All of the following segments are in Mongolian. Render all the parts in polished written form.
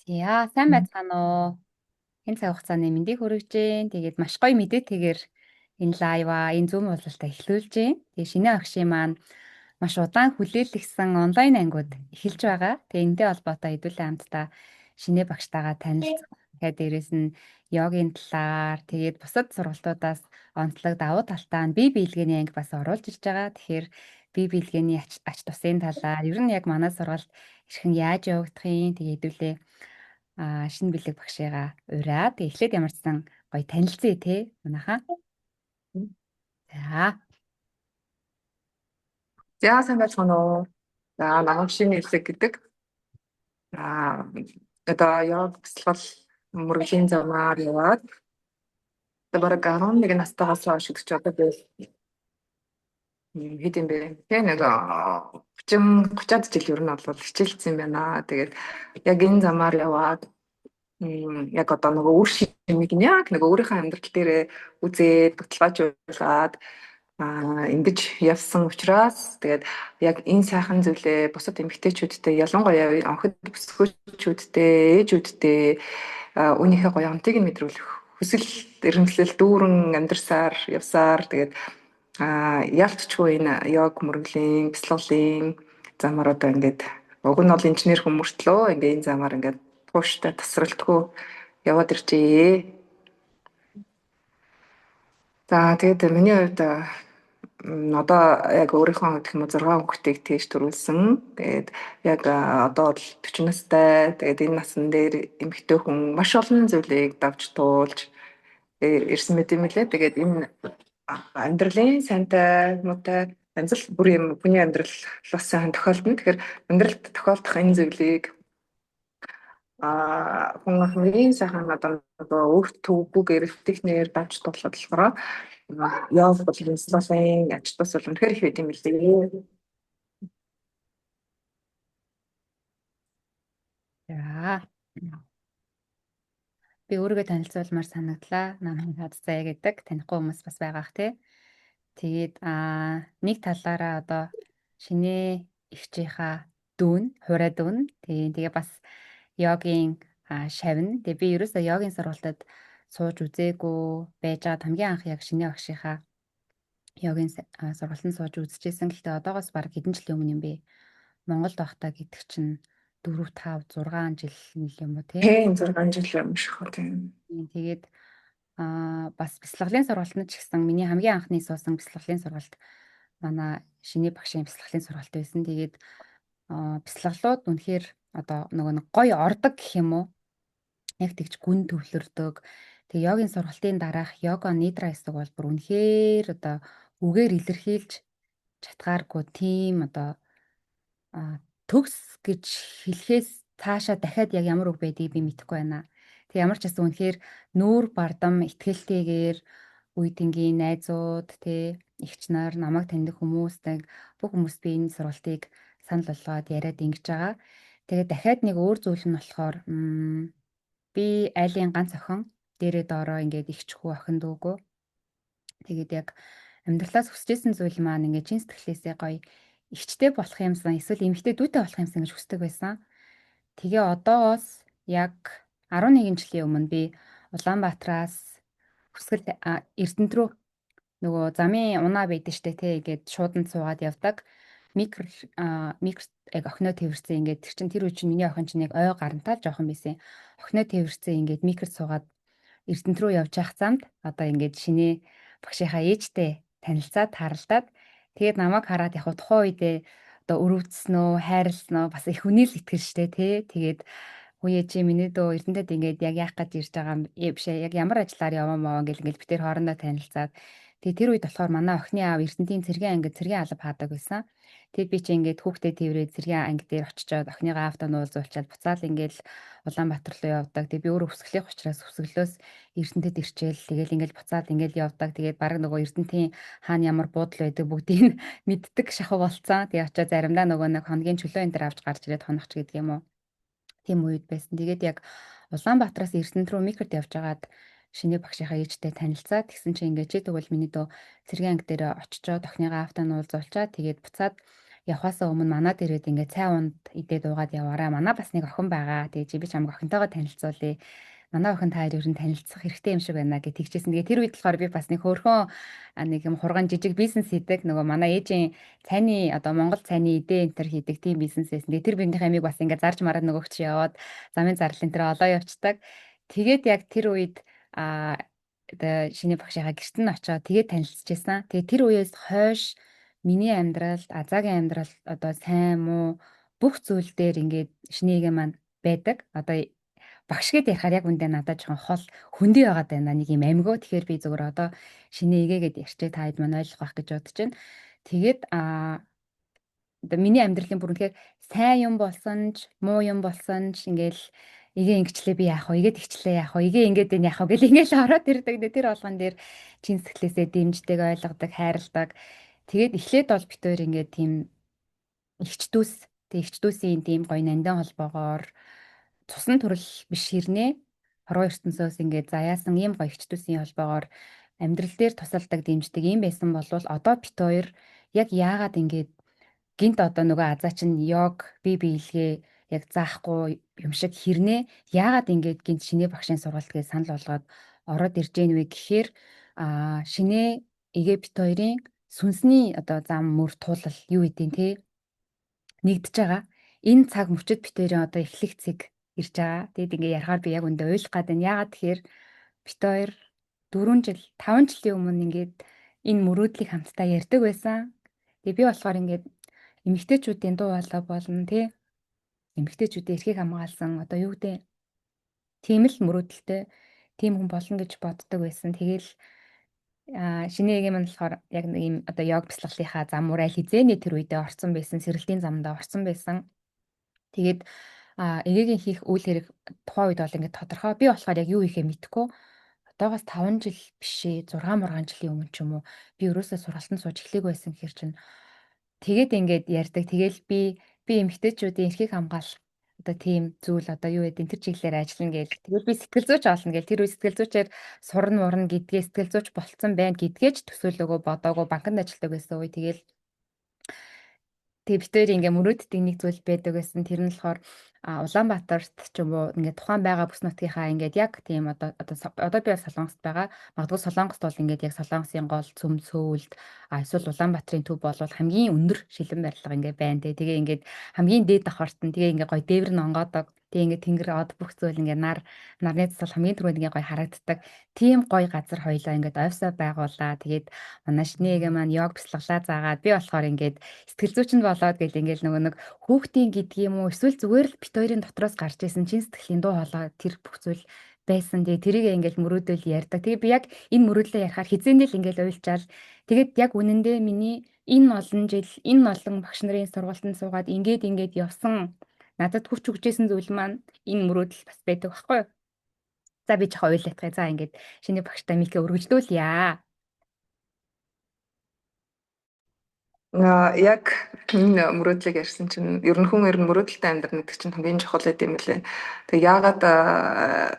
За, сайн байцгаана уу? Энэ цаг хугацааны мэндийг хүргэж байна. Тэгээд маш гоё мэдээтэйгээр энэ live-аа, энэ Zoom уулзалтаа эхлүүлж байна. Тэгээд шинэ агшийн маань маш удаан хүлээлгсэн онлайн ангиуд эхэлж байгаа. Тэгээд энэтэй холбоотой хэдүүлээ хамтдаа шинэ багштайгаа танилцах. Тэгээд дээрэс нь йогийн талаар, тэгээд бусад сургалтуудаас онцлог давуу талтай нь бие биелгээний анги бас оруулж ирж байгаа. Тэгэхээр бие биелгээний ач тусын талаар ер нь яг манай сургалт хэрхэн яаж явагдах юм, тэгээд хэдүүлээ шинэ бэлэг багшигаа ураад тэг эхлээд ямар ч сан гоё танилцъя те манайхаа. За. За, сайн байцгаана уу? За, намайг шинэ бэлэг гэдэг. За, одоо йог бясалгал мөргөлийн замаар яваад одоо бараг 11 настайгаас хойш гэдэг чи одоо би хэд юм бэ? Тэ нэг 30 30-аад жил ер нь бол хичээлцсэн байна. Тэгээд яг энэ замаар яваад яг одоо нөгөө үр шимийг нь яг нөгөө өөрийнхөө амьдрал дээрээ үзээд баталгаажуулаад ингэж явсан учраас тэгээд яг энэ сайхан зүйлээ бусад эмэгтэйчүүдтэй, ялангуяа онхот бүсгүүчүүдтэй, ээжүүдтэй үүнийхээ гоё амтыг нь мэдрүүлэх хүсэл эрмэлзэл дүүрэн амьдарсаар явсаар тэгээд яалтчгүй энэ йог мөргөлийн бясалгалын замаар одоо ингээд уг нь бол инженер хүмүүртлөө ингээ энэ замаар ингээд тууштай тасралтгүй яваад иржээ. За, тэгээд миний хувьд одоо яг өөрийнхөө хувьд гэх юм уу 6 хүүхдийг тэгж төрүүлсэн. Тэгээд яг одоо бол 40 настай. Тэгээд энэ насан дээр эмэгтэй хүн маш олон зүйлийг давж туулж ирсэн мэт юм лээ. Тэгээд энэ амьдралын сайнтай муутай янз бүр юм хүний амьдрал бас сайхан тохиолдоно. Тэгэхээр амьдралд тохиолдох энэ зүйлийг хүн хамгийн сайхан одоо нөгөө өөрт төвгүй гэрэлтэхнээр давж туулахад болохоор йог бол бясалгалын ач тус бол үнэхээр их байд юм билээ. За. Би өөрийгөө танилцуулмаар санагдлаа. Намайг Хадзая гэдэг. Танихгүй хүмүүс бас байгаах тий. Тэгээд нэг талаараа одоо шинэ эгчийнхаа дүүн, хурай дүүн. Тэгээ бас йогийн шавна. Тэгээ би ерөөсөө йогийн сургалтад сууж үзээгүй байж байгаа хамгийн анх яг шинэ багшийнхаа йогийн сургалтанд сууж үзчихсэн. Гэхдээ одоогоос бараг хэдэн жилийн өмнө юм бэ? Монголд байхдаа гэдэг чинь 4 5 6 жил юм уу тий? Тийм, 6 жил юм шиг хөө тийм. Тэгээд бас бясалгалын сургалтанд ч гэсэн миний хамгийн анхны суусан бясалгалын сургалт манай шинэ багшийн бясалгалын сургалт байсан. Тэгээд бясалгалууд үнэхээр одоо нөгөө нэг гоё ордог гэх юм уу? Яг тэгж гүн төвлөрдөг. Тэгээ йогийн сургалтын дараах йога нидра хэсэг бол бүр үнэхээр одоо үгээр илэрхийлж чадхааргүй тийм одоо төгс гэж хэлэхээс цаашаа дахиад яг ямар үг байдгийг би мэдэхгүй байна. Тэг ямар ч гэсэн үнэхээр нүүр бардам итгэлтэйгээр үе тэнгийн найзууд тэ эгч нар намайг таньдаг хүмүүс нэг бүх хүмүүс би энэ сургалтыг санал болгоод яриад ингэж байгаа. Тэгээд дахиад нэг өөр зүйл нь болохоор би айлын ганц охин дээрээ доороо ингээд эгч хүү охин дүүгөө. Тэгээд яг амьдралаас хүсэжсэн зүйл маань ингээд чин сэтгэлээсээ гоё эгчтэй болох юмсан эсвэл эмэгтэй дүүтэй болох юмсан гэж хүсдэг байсан. Тэгээ одоос яг 11 жилийн өмнө би Улаанбаатараас Хүсгэл Эрдэнэт рүү нөгөө замын унаа байдаг штэ тий ингээд шууданд суугаад явдаг. Микро микро яг охиноо тэрвэрцэн ингээд тэр чин тэр үе чинь миний охин чинь яг ой гарантаа жоохон байсан. Охиноо тэрвэрцэн ингээд микро суугаад Эрдэнэт рүү явж явах замд одоо ингээд шинэ багшийнхаа ээжтэй танилцаад тааралдаад тэгээд намайг хараад яг тухайн үедээ одоо өрөвдсөн үү, хайрлсан уу бас их хүний л итгэл штэ тий. Тэгээд үе чи миний дөө Эрдэнэтэд ингээд яг яах гэж ирж байгаа юм биш яг ямар ажиллаар яваа маа ингээл ингээл бид тэр хоорондоо танилцаад тэгээд тэр үед болохоор манай охины аав Эрдэнэтийн цэргийн ангид цэргийн алба хаадаг байсан. Тэгээд би чи ингээд хүүхдээ тэрврээд цэргийн анги дээр очичоод охиныгоо аавтаа нуулзуулчаад буцаал ингээд Улаанбаатар руу явдаг. Тэгээд би өөрөө хүсгэлийнх учраас хүсгэлөөс Эрдэнэтэд ирчээл тэгэл ингээд буцаал ингээд явдаг. Тэгээд бараг нөгөө Эрдэнэтийн хаана ямар буудал байдаг бүгдийг мэддэг шахуу болцсон. Тэгээд очиод заримдаа нөгөө нэг хоногийн чөлөө энэ төр авч гарч ирээд хоногч гэдэг юм уу. Тийм үед байсан. Тэгээд яг Улаанбаатараас Эрдэнэт рүү микрод явж байгаад шинэ багшийнхаа ээжтэй танилцаад тэгсэн чинь ингээд чи тэгвэл миний дөө цэргийн анги дээр очичоод охиныгоо аавтаа нуулзуулчаад тэгээд буцаад Явхаасаа өмнө манад ирээд ингээд цай унд идээд уугаад яваараа. Манай бас нэг охин байгаа. Тэгээ чи би чамайг охинтойгоо танилцуулъя. Манай охин та хоёр ер нь танилцах хэрэгтэй юм шиг байна гэж тэгжсэн. Тэгээ тэр үед болохоор би бас нэг хөөрхөн нэг юм хурган жижиг бизнес хийдэг. Нөгөө манай ээжийн цайны одоо Монгол цайны идэ энтер хийдэг тийм бизнес байсан. Тэгээ тэр биенийхээ амийг бас ингээд зарж мараад нөгөөх чи яваад замын зарлал энэ төр олоо явцдаг. Тэгээд яг тэр үед одоо шинэ багшийнхаа гэрт нь очоод тэгээд танилцчихсан. Тэгээд тэр үеэс хойш миний амьдралд, Азагийн амьдрал одоо сайн муу бүх зүйл дээр ингээд шинэгээ маань байдаг. Одоо багш гээд ярихаар яг үндэ надад жоохон хол хөндий байгаад байна нэг юм амьгөө. Тэгэхээр би зөвхөн одоо шинэ эгээ гэд ярьчих та хэд маань ойлгох байх гэж бодож байна. Тэгээд одоо миний амьдралын бүр үнэхээр сайн юм болсон ч муу юм болсон ч ингээл эгээ ингэчлээ би яах вэ? Эгээ тэгчлээ яах вэ? Эгээ ингээд энэ яах вэ гэл ингээл ороод ирдэг. Тэр болгон дээр чин сэтгэлээсээ дэмждэг, ойлгодог, хайрладаг. Тэгээд эхлээд бол бид хоёр ингээд тийм эгч дүүс, тэг эгч дүүсийн тийм гоё нандин холбоогоор цусан төрөл биш хэрнээ хорвоо ертөнцөөс ингээд заяасан ийм гоё эгч дүүсийн холбоогоор амьдрал дээр тусалдаг, дэмждэг юм байсан болвол одоо бид хоёр яг яагаад ингээд гинт одоо нөгөө азаа чинь йог бие биелгээ яг заахгүй юм шиг хэрнээ яагаад ингээд гинт шинэ багшийн сургалт гэж санал болгоод ороод ирж гэнэ вэ гэхээр шинэ эгэ бит хоёрын сүнсний одоо зам мөр туулал юу гэдэг те нэгдэж байгаа. Энэ цаг мөчид бит хоёрын одоо эхлэх цэг ирж байгаа. Тэгэд ингээ ярихаар би яг үндэ ойлгох гад байна. Яагаад тэгэхээр бит хоёр 4 жил, 5 жилийн өмнө ингээд энэ мөрөөдлийг хамтдаа ярьдаг байсан. Тэгээ би болохоор ингээд эмэгтэйчүүдийн дуу хоолой болно тий. Эмэгтэйчүүдийн эрхийг хамгаалсан одоо юу гэдэг тийм л мөрөөдөлтэй тийм хүн болно гэж боддог байсан. Тэгээл шинэ эгийн маань болохоор яг нэг юм одоо йог бясалгалынхаа зам мөр аль хизээний тэр үедээ орцсон байсан, сэрэлтийн замдаа орцсон байсан. Тэгээд эгээгийн хийх үйл хэрэг тухайн үед бол ингээд тодорхой. Би болохоор яг юу хийхээ мэдэхгүй. Одоогоос 5 жил биш ээ, 6 мургаан жилийн өмнө ч юм уу би ерөөсөө сургалтанд сууж эхлэегүй байсан гэхэр чинь тэгээд ингээд ярьдаг. Тэгээл би эмэгтэйчүүдийн эрхийг хамгаалах одоо тийм зүйл одоо юу гэдэг тэр чиглэлээр ажиллана гээл. Тэгэл би сэтгэл зүйч олно гээл. Тэр үе сэтгэл зүйчээр сурна мурна гэдгээ сэтгэл зүйч болцсон байна гэдгээ ч төсөөлөгөө бодоагүй банкнд ажилладаг байсан үе. Тэгэл тэгээ бид хоёр ингээ мөрөөддөг нэг зүйл байдаг байсан. Тэр нь болохоор Улаанбаатарт ч юм уу ингээд тухайн байгаа бүс нутгийнхаа ингээд яг тийм одоо одоо би Солонгост байгаа. Магадгүй Солонгост бол ингээд яг Солонгосын гол цөм цөөлд эсвэл Улаанбаатарын төв бол хамгийн өндөр шилэн барилга ингээд байна те. Тэгээ ингээд хамгийн дээд давхарт нь тэгээ ингээд гоё дээвэр нь онгоодог. Тэгээ ингээд тэнгэр од бүх зүйл ингээд нарны цэцэл хамгийн түрүүнд ингээд гоё харагддаг. Тийм гоё газар хоёлаа ингээд ойсоо байгуулаа. Тэгээд манай шинэгээ маань йог бясалгалаа заагаад би болохоор ингээд сэтгэл зүйчэнд болоод гэл ингээд нөгөө нэг хүүхдийн гэдэг юм уу эсвэл зүгээр л бит хоёрын дотроос гарч исэн чин сэтгэлийн дуу хоолой тэр бүх зүйл байсан. Тэгээ тэрийг ингээл мөрөөдөл ярьдаг. Тэгээ би яг энэ мөрөөдлөө ярихаар хизээний л ингээл уйлчаал. Тэгээд яг үнэндээ миний энэ олон жил энэ олон багш нарын сургалтанд суугаад ингээд ингээд явсан надад хүч өгчээсэн зүйл маань энэ мөрөөдөл бас байдаг байхгүй юу? За би жоохон уйлаатгая. За ингээд шинэ багштай микэ өргөжлүүлье. Яг энэ мөрөөдлийг ярьсан чинь ер нь хүн ер нь мөрөөдөлтэй амьдрна гэдэг чинь хамгийн чухал байд юм лээ. Тэг яагаад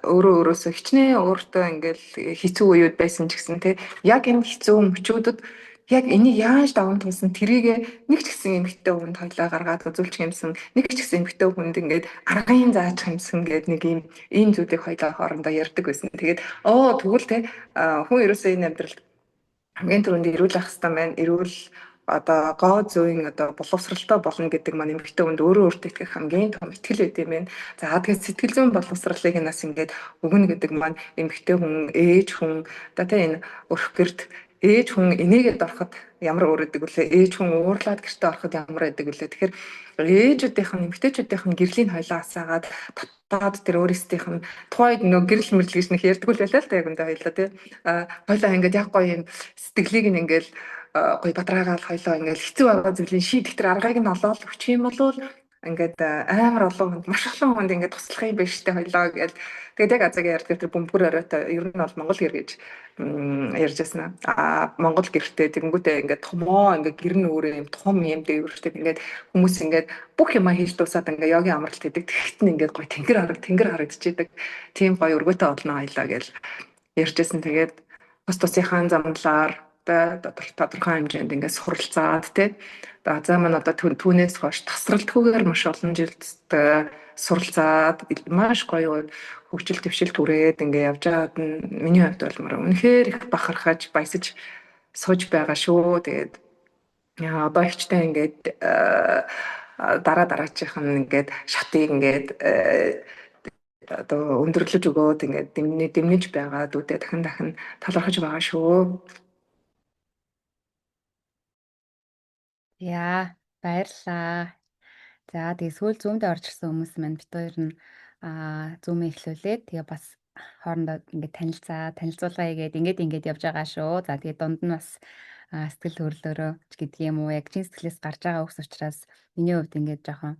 өөрөө өөрөөсөө хичнээн өөртөө ингээл хэцүү үеуд байсан ч гэсэн те яг энэ хэцүү мөчүүдэд яг энийг яаж даван туулсан тэрийг нэг ч гэсэн эмэгтэй хүнд хоёлаа гаргаад үзүүлчих юмсан, нэг ч гэсэн эмэгтэй хүнд ингээд аргын заачих юмсан гээд нэг ийм зүйлийг хоёлаа хоорондоо ярьдаг байсан. Тэгээд оо тэгвэл те хүн ерөөсөө энэ амьдралд хамгийн түрүүнд эрүүл ах хэвээр байна. Эрүүл одоо гоо зүйн одоо боловсралтай болно гэдэг маань эмэгтэй хүнд өөрөө өөртөө итгэх хамгийн том итгэл байд юм байна. За тэгэхээр сэтгэл зүйн боловсралыг нас ингээд өгнө гэдэг маань эмэгтэй хүн, ээж хүн одоо тэ энэ өрх гэрт ээж хүн энийгээд ороход ямар өөр өгдөг вүлээ? Ээж хүн уурлаад гэртээ ороход ямар байдаг вүлээ? Тэгэхээр ээжүүдийнх нь эмэгтэйчүүдийнх нь гэрлийн хойлоо асаагаад дотоод тэр өөрсдийнх нь тухайд нөө гэрэл мэрлэл гэж нэг ярьдаг л байлаа л та яг үндэ хоёлаа тий. Хоёлаа ингээд яг гоё юм сэтгэлийг нь ингээд гоё бадраагаал хоёлоо ингээд хэцүү байгаа зүйлийн шийдэх тэр аргыг нь олоод өгчих юм бол ингээд амар олон хүнд маш олон хүнд ингээд туслах юм биш үү хоёлоо гэл. Тэгээд яг азагийн ярьдаг тэр бөмбөр оройтой ер нь бол Монгол гэр гэж ярьж байсан. Монгол гэртээ тэгэнгүүтээ ингээд томоо ингээд гэр нь өөрөө юм том юм дээвэртэй ингээд хүмүүс ингээд бүх юмаа хийж дуусаад ингээд йогийн амралт хийдэг. Тэгэхэд нь ингээд гоё тэнгэр харагдчихэдэг. Тийм гоё өргөтэй болно хоёлоо гэл ярьжсэн. Тэгээд тус тусынхаа замналаар хангалттай тодорхой хэмжээнд ингээд суралцаад тий. За маань одоо түүнээс хойш тасралтгүйгээр маш олон жил суралцаад маш гоё хөгжил дэвшил түрээд ингээд явж байгаад нь миний хувьд бол үнэхээр их бахархаж баясаж сууж байгаа шүү. Тэгээд одоо ихчтэй ингээд дараа дараачих нь ингээд шатыг ингээд одоо өндөрлөж өгөөд ингээд дэмнэж байгаа дүүдээ дахин дахин талархаж байгаа шүү. Яа, баярлалаа. За тэгээ сүүл зүүмдээ орж ирсэн хүмүүс маань бит хоёр нь зүүмээ эхлүүлээд тэгээ бас хоорондоо ингээд танилцуулгаа хийгээд ингээд явж байгаа шүү. За тэгээ дунд нь бас сэтгэл хөдлөлөөрөө ч гэдэг юм уу, яг чин сэтгэлээс гарч байгаа үгс учраас миний хувьд ингээд жоохон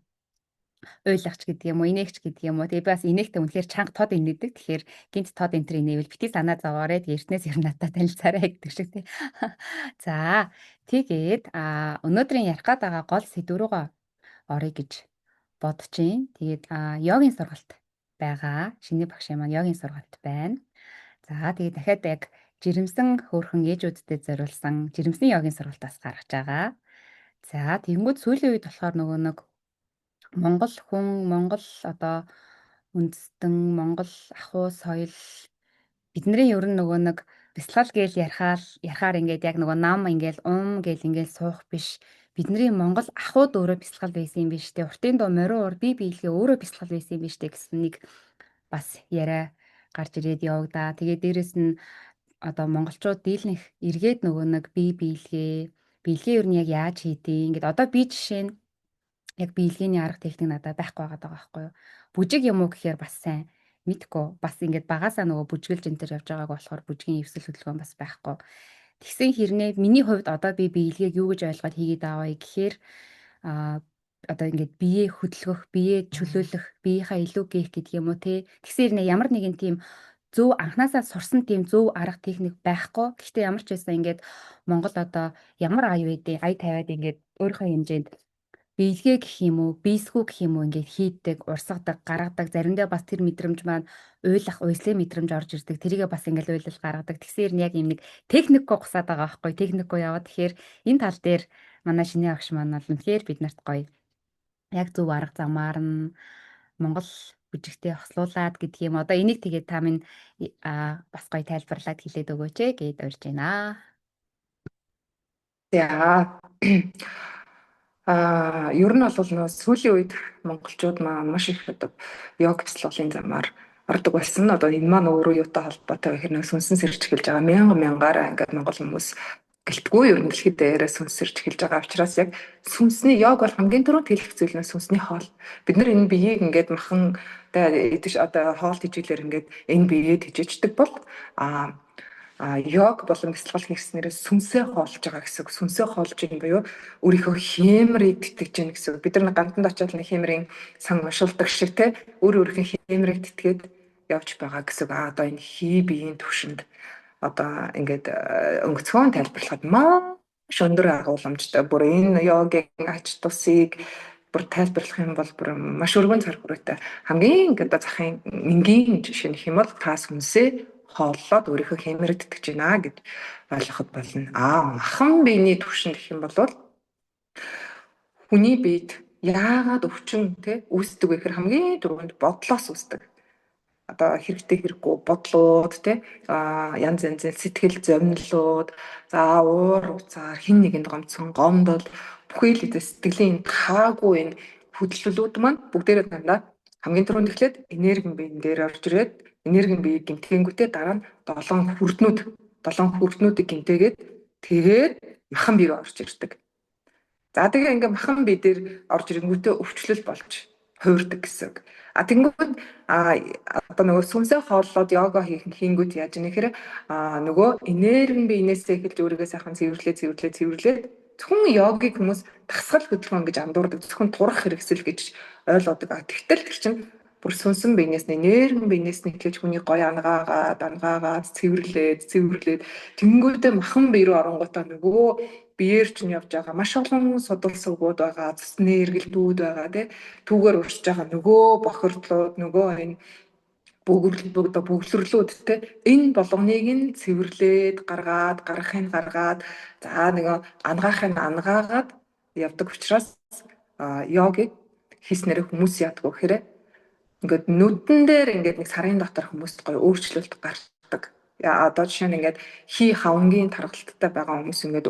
уйлах ч гэдэг юм уу, инээх ч гэдэг юм уу. Тэгээ би бас инээхтэй үнэхээр чанга тод инээдэг. Тэгэхээр гинт тод энтер инээвэл бити санаа зовоорой. Тэгээ эртнээс ер нь надад танилцаарай гэдэг шиг тий. За тэгээд өнөөдрийн ярих гээд байгаа гол сэдв рүүгээ оръё гэж бодож байна. Тэгээд йогийн сургалт байгаа. Шинэ багшийн маань йогийн сургалт байна. За тэгээд дахиад яг жирэмсэн хөөрхөн ээжүүдтэй зориулсан жирэмсний йогийн сургалтаас гаргаж байгаа. За тэгэнгүүт сүүлийн үед болохоор нөгөө нэг Монгол хүн, Монгол одоо үндэстэн, Монгол ахуй соёл бидний ер нь нөгөө нэг бясалгал гээл ярихаар ингээд яг нөгөө нам ингээл ум гээл ингээл суух биш. Бидний Монгол ахуйд өөрөө бясалгал байсан юм биш үү? Уртын дуу морин уур бие биелгээ өөрөө бясалгал байсан юм биш үү гэсэн нэг бас яриа гарч ирээд явагдаа. Тэгээд дээрэс нь одоо монголчууд дийлнэх эргээд нөгөө нэг бие биелгээ, биелгээ ер нь яг яаж хийдیں۔ Ингээд одоо би жишээ нь яг биелгээний арга техник надад байхгүй байгаа даа байхгүй юу? Бүжиг юм уу гэхээр бас сайн мэдгүй. Бас ингээд багасаа нөгөө бүжгэлж энэ төр явж байгааг болохоор бүжгийн эвсэл хөдөлгөөн бас байхгүй. Тэгсэн хэрнээ миний хувьд одоо би биелгээг юу гэж ойлгоод хийгээд байгаа вэ гэхээр одоо ингээд биеэ хөдөлгөх, биеэ чөлөөлөх, биеийнхаа илүү гээх гэдэг юм уу те. Тэгсэн хэрнээ ямар нэгэн тийм зөв анханасаа сурсан тийм зөв арга техник байхгүй. Гэхдээ ямар ч байсан ингээд Монгол одоо ямар ая байдیں۔ Ая тавиад ингээд өөрийнхөө хэмжээнд биелгээ гэх юм уу, бийсгүү гэх юм уу ингээд хийдэг, урсгадаг, гаргадаг. Заримдаа бас тэр мэдрэмж маань уйлах, уйслын мэдрэмж орж ирдэг. Тэрийгээ бас ингээд уйлал гаргадаг. Тэгсээр нь яг юм нэг техникгүй гусаад байгаа байхгүй, техникгүй яваад. Тэгэхээр энэ тал дээр манай шинэ агш маань бол үнэхээр бид нарт гоё. Яг зөв арга замаар нь Монгол бүжигтэй хослуулад гэдэг юм. Одоо энийг тэгээд та минь бас гоё тайлбарлаад хэлээд өгөөч ээ гэд урьж байна. За. Ер нь бол нөгөө сүүлийн үед монголчууд маань маш их одоо йог бясалгалын замаар ордог болсон. Одоо энэ маань өөрөө юутай холбоотой вэ гэхээр нэг сүнсэн сэрж эхэлж байгаа. Мянга мянгаараа ингээд монгол хүмүүс гэлтгүй ер нь дэлхийд дээрээ сүнс сэрж эхэлж байгаа учраас яг сүнсний йог бол хамгийн түрүүнд хэлэх зүйл нь сүнсний хоол. Бид нар энэ биеийг ингээд махан идэж одоо хоол тэжээлээр ингээд энэ биеэ тэжээчдэг бол йог болон бясалгал хийснээрээ сүнсээ хоолж байгаа гэсэн үг. Сүнсээ хоолж юм буюу өөрийнхөө хиймрийг тэтгэж гин гэсэн үг. Бид нар гантанд очиод нэг хиймрийн сан уншилдаг шиг те өөр өөрийнхөө хиймрийг тэтгээд явж байгаа гэсэн үг. Одоо энэ хий биеийн төвшөнд одоо ингээд өнгөцгөн тайлбарлахад маш өндөр агуулмжтай. Бүр энэ йогийн ач тусыг бүр тайлбарлах юм бол бүр маш өргөн цар хүрээтэй. Хамгийн одоо захын энгийн жишээ нэх юм бол та сүнсээ хооллоод өөрийнхөө хэмээр тэтгэж байна гэж ойлгоход болно. Махан биений түвшин гэх юм бол хүний биед яагаад өвчин те үүсдэг вэ гэхээр хамгийн түрүүнд бодлоос үүсдэг. Одоо хэрэгтэй хэрэггүй бодлууд те янз янзын сэтгэл зовнилууд, за уур уцаар хин нэгэнд гомдсон гомдол бүхий л сэтгэлийн таагүй энэ хөдлөлүүд маань бүгдээрээ дандаа хамгийн түрүүнд эхлээд энерги биен дээр орж ирээд энерги биеийг гэмтэнгүүтээ дараа нь долоон хүрднүүдийг гэмтээгээд тэгээд махан бие рүү орж ирдэг. За тэгээ ингээ махан бие дээр орж ирэнгүүтээ өвчлөл болж хуурдаг гэсэн үг. Тэгэнгүүт одоо нөгөө сүнсээ хооллоод йога хийнгүүт яаж ийм гэхээр нөгөө энерги биенээсээ эхэлж өөрийгөө сайхан цэвэрлээд зөвхөн йогийг хүмүүс дасгал хөдөлгөөн гэж андуурдаг, зөвхөн турах хэрэгсэл гэж ойлгодог. Тэгтэл тэр чинь бүр сүнсэн биенээс нь энерги биенээс нь эхлэж хүний гоё ангаагаад цэвэрлээд тэнгүүтээ махан бие рүү оронгуудаа нөгөө биеэр чинь явж байгаа маш олон судал сувгууд байгаа, цэсний эргэлтүүд байгаа тий. Түүгээр урьж байгаа нөгөө бохирдлууд, нөгөө энэ Бөгөрлөл бөглөрлүүд те энэ болгоныг нь цэвэрлээд гаргаад, гаргахыг гаргаад, за нөгөө ангахыг ангаагаад явдаг учраас йогийг хийснээр хүмүүс яадаг вэ гэхээр ингээд нүдэн дээр ингээд нэг сарын дотор хүмүүст гоё өөрчлөлт гардаг. Одоо жишээ нь ингээд хий хавангийн тархалттай байгаа хүмүүс ингээд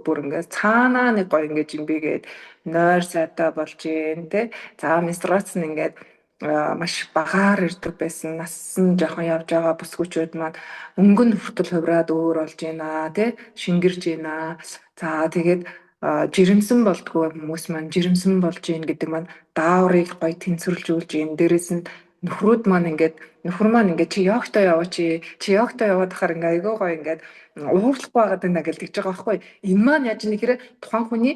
бүр ингээд цаанаа нэг гоё ингээд жимбигээд нойр сайтай болж гин те. За, менструац нь ингээд маш багаар ирдэг байсан. Нас нь жоохон явж байгаа бүсгүүчүүд маань өнгө нь хүртэл хувраад өөр болж байна тий, шингэрж байна. За, тэгээд жирэмсэн болдгоо хүмүүс маань жирэмсэн болж гин гэдэг маань дааврыг гоё тэнцвэрлжүүлж гин. Дээрээс нь нөхрүүд маань ингээд, нөхөр маань ингээд чи йогтой яваа, чи йогтой яваад хахаар ингээ айгүй гоё ингээд уурлахгүй байгаад байна гэж тэгж байгаа байхгүй. Энэ маань яаж нэхэр тухайн хүний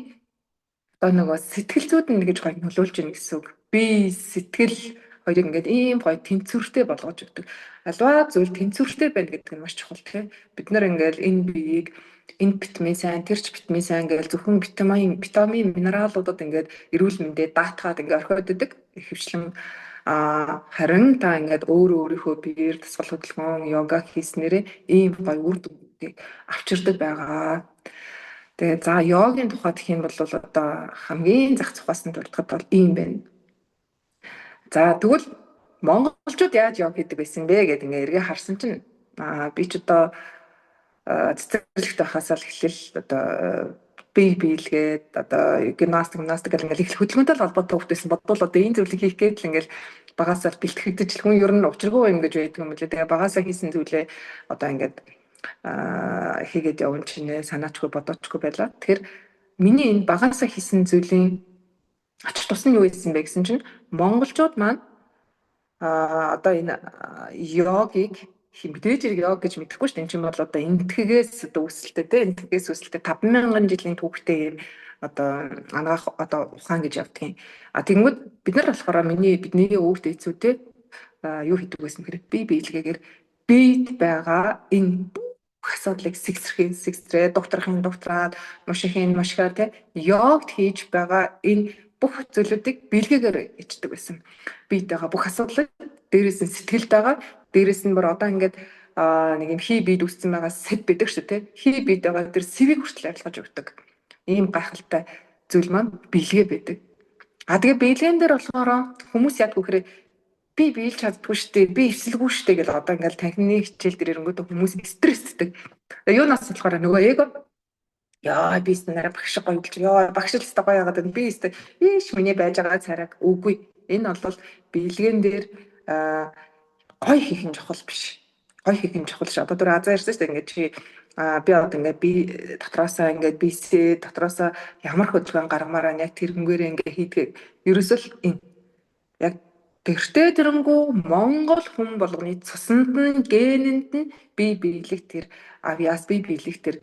одоо нөгөө сэтгэл зүйд нь гэж гоё нөлөөлж гин гэсэн үг. Би сэтгэл хоёрыг ингээд ийм гоё тэнцвэртэй болгож өгдөг. Альва зүйл тэнцвэртэй байна гэдэг нь маш чухал тийм. Бид нар ингээд энэ биеийг энэ витамин сайн, тэр ч витамин сайн гэж зөвхөн витамин, минералуудад ингээд эрүүл мэндээ даатгаад ингээд орхиод идэг. Ихэвчлэн харин та ингээд өөрөө өөрийнхөө биеэр дасгал хөдөлгөөн, йога хийснээрээ ийм гоё үр дүнгийг авчирдаг байгаа. Тэгээ за, йогийн тухай гэх юм бол одоо хамгийн зах зухаас нь дурдахад бол ийм байна. За, тэгвэл монголчууд яаж йог хийдэг байсан бэ гэдэг ингээ эргээ харсан чинь би ч одоо цэцэрлэгт байхасаа л эхлэл одоо бие биелгээд одоо гимнастик гэл ингээл их хөдөлгөөнтэй л холбоотой хөвгт байсан. Бодвол одоо энэ зүйлийг хийх гээд л ингээл багасаа бэлтгэгдэж л хүн ер нь учиргүй юм гэж байдаг юм лээ. Тэгээ багасаа хийсэн зүйлээ одоо ингээд хийгээд явна чинээ санаачгүй бодоочгүй байлаа. Тэгэхээр миний энэ багасаа хийсэн зүйлийн ач тус нь юу байсан бэ гэсэн чинь монголчууд маань одоо энэ йогийг мэдээж хэрэг йог гэж мэдэхгүй шүү дээ. Энэ чинь бол одоо энэтхэгээс одоо үүсэлтэй те, энэтхэгээс үүсэлтэй 5000 жилийн түүхтэй юм одоо анагаах одоо ухаан гэж явдгийн. А тэгэнгүүт бид нар болохоор миний бидний өвөрт эцүү те юу хийдэг байсан гэхээр бие биелгээгээр биед байгаа энэ бүх асуудлыг сэгсрэхин сэгсрээ, докторхын доктораад, мушихын мушгаа те, йогт хийж байгаа энэ бүх зүйлүүдийг бэлгээгээр ичдэг байсан. Биед байгаа бүх асуудлыг, дээрээс нь сэтгэлд байгаа, дээрээс нь бүр одоо ингээд нэг юм хий биед үүссэн байгаа сэд байдаг шүү дээ. Хий биед байгаа тэр сэвийг хүртэл арилгаж өгдөг. Ийм гайхалтай зүйл маань бэлгээ байдаг. А тэгээ бэлгээн дээр болохоор хүмүүс яадаг вэ гэхээр би биелж чаддгүй шүү дээ, би эвсэлгүй шүү дээ гэл одоо ингээл танхимны хичээл дээр ирэнгүүт хүмүүс стресстэй. Юунаас болохоор нөгөө эго, яа, би нараа багш гоё гэж, ёо, багш л өстой гоё яагаад байна, би өстой ийш миний байж байгаа царайг үгүй. Энэ бол бэлгэн дээр гоё хийх нь чухал биш. Гоё хийх нь чухал ш. Одоо түр азаа ярьсан шүү дээ, ингээд чи би одоо ингээд би дотроосоо ингээд бисээ дотроосоо ямар хөдөлгөөн гаргамаар байна, яг тэрнгээрээ ингээд хийдэг. Ерөөсөө л энэ яг гэртээ тэрэнгүү Монгол хүн болгоны цуснд нь, генэнд нь бие биелэх тэр авиас, бие биелэх тэр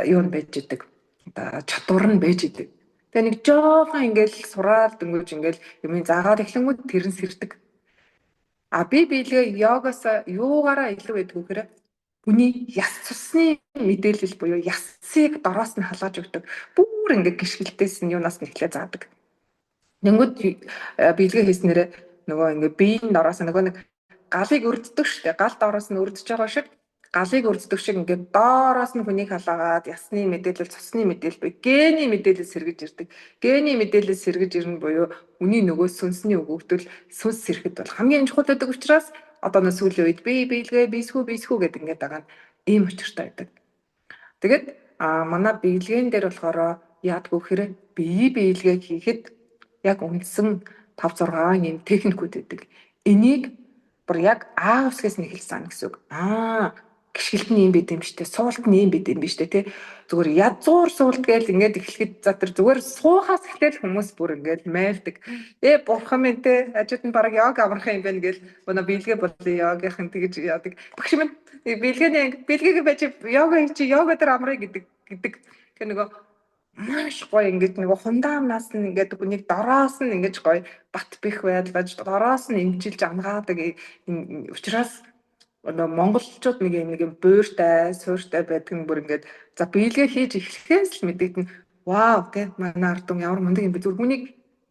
юу нь байж идэг. Одоо чадвар нь байж идэг. Тэгээ нэг жоохон ингээл сураал дөнгөж ингээл юм заагаад эхлэнгүүд тэр нь сэрдэг. А бие биелгээ йогоос юугаараа илүү байдаг вэ гэхээр хүний яс цусны мэдээлэл буюу ясыг дороос нь халааж өгдөг. Бүр ингээд гიშгэлтээс нь юунаас нь эхлээ заадаг. Тэнгүүд биелгээ хийснээрээ нөгөө ингээ биеийн дороос нөгөө нэг галыг өрддөг штэ. Гал доороос нь өрдөж байгаа шиг, галыг өрддөг шиг ингээд доороос нь хүнийг халаагаад ясны мэдээлэл, цусны мэдээлэл буюу гений мэдээлэл сэргэж ирдэг. Гений мэдээлэл сэргэж ирнэ буюу хүний нөгөө сүнсний өгөгдөл, сүнс сэрэхэд бол хамгийн чухал байдаг учраас одоо нөө сүүлийн үед бие биелгээ бийсхүү бийсхүү гэдэг ингээд байгаа нь ийм учиртай байдаг. Тэгээд манай биелгэн дээр болохоор яадгүй гэхээр бие биелгээ хийхэд яг үндсэн 5 6 юм техникүүд байдаг. Энийг бүр яг А үсгээс нь эхэлсэн гэсэн үг. Гიშгэлт нь юм байд юм штэ, суулт нь юм байд юм биш үү те. Зүгээр язгуур суулт гээл ингээд эхлэхэд за тэр зүгээр суухаас эхлээл хүмүүс бүр ингээд майлдаг. Э, бурхан минь те, ажид нь бараг йог амархан юм байна гээл өнөө биелгээ болъё йогийнхан тэгж яадаг. Багш минь, биелгээний биелгээгээ байж йога чи йога дээр амрыг гэдэг. Тэр нөгөө маш гоё ингээд нөгөө хундаамнаас нь ингээд хүнийг дороос нь ингэж гоё бат бих байлгаж, дороос нь эмчилж ангаадаг учраас одоо монголчууд нэг юм нэг юм буйртай, суурьтай байдаг нь бүр ингээд за биелгээ хийж эхлэхээс л мэдэгдэн. Вау те, манай ард түмэн ямар мундаг юм бэ. Зүгээр хүнийг